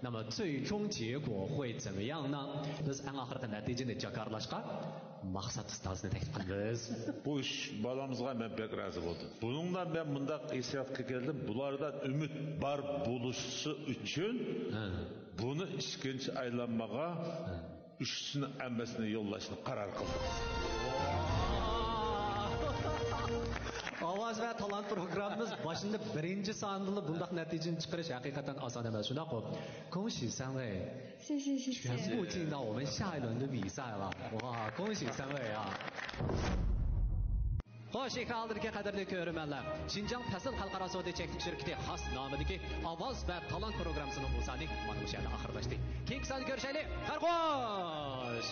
那么最终结果会怎么样呢؟ بىز ئەڭ ئاخىرقى نەتىجىنى جاكارلاشقا مەقسەت ئۇستازنى تەكلىپ قىلىمىز. بۇ ئۈچ بالامىزغا مەن بەك رازى بولدۇم. بۇنىڭدا مەن مۇنداق ھېسسىياتقا كەلدىم، بۇلاردا ئۈمىد بار بولۇشى ئۈچۈن بۇنى ئىككىنچى ئايلانمىغا ئۈچىسىنى ھەممىسىنى يوللاشنى قارار قىلدۇق. ئاۋاز ۋە تالانت پروگراممىمىز باشىدا بىرىنچى ساندىلا بۇنداق نەتىجىنى چىقىرىش ھەقىقەتەن ئاسان ئەمەس، شۇنداققۇ؟ 恭喜三位！ 谢谢谢谢。 全部进到我们下一轮的比赛了，哇，恭喜三位啊！ خوش، ئېكران ئالدىدىكى قەدىرلىك كۆرۈرمەنلەر، شىنجاڭ پەسىل خەلقئارا سودا چەكلىك شىركىتى خاس نامىدىكى ئاۋاز ۋە تالانت پروگراممىسىنىڭ بۇ سانى مانا مۇشۇ يەردە ئاخىرلاشتى. كېيىنكى ساندا كۆرۈشەيلى. خەير خوش!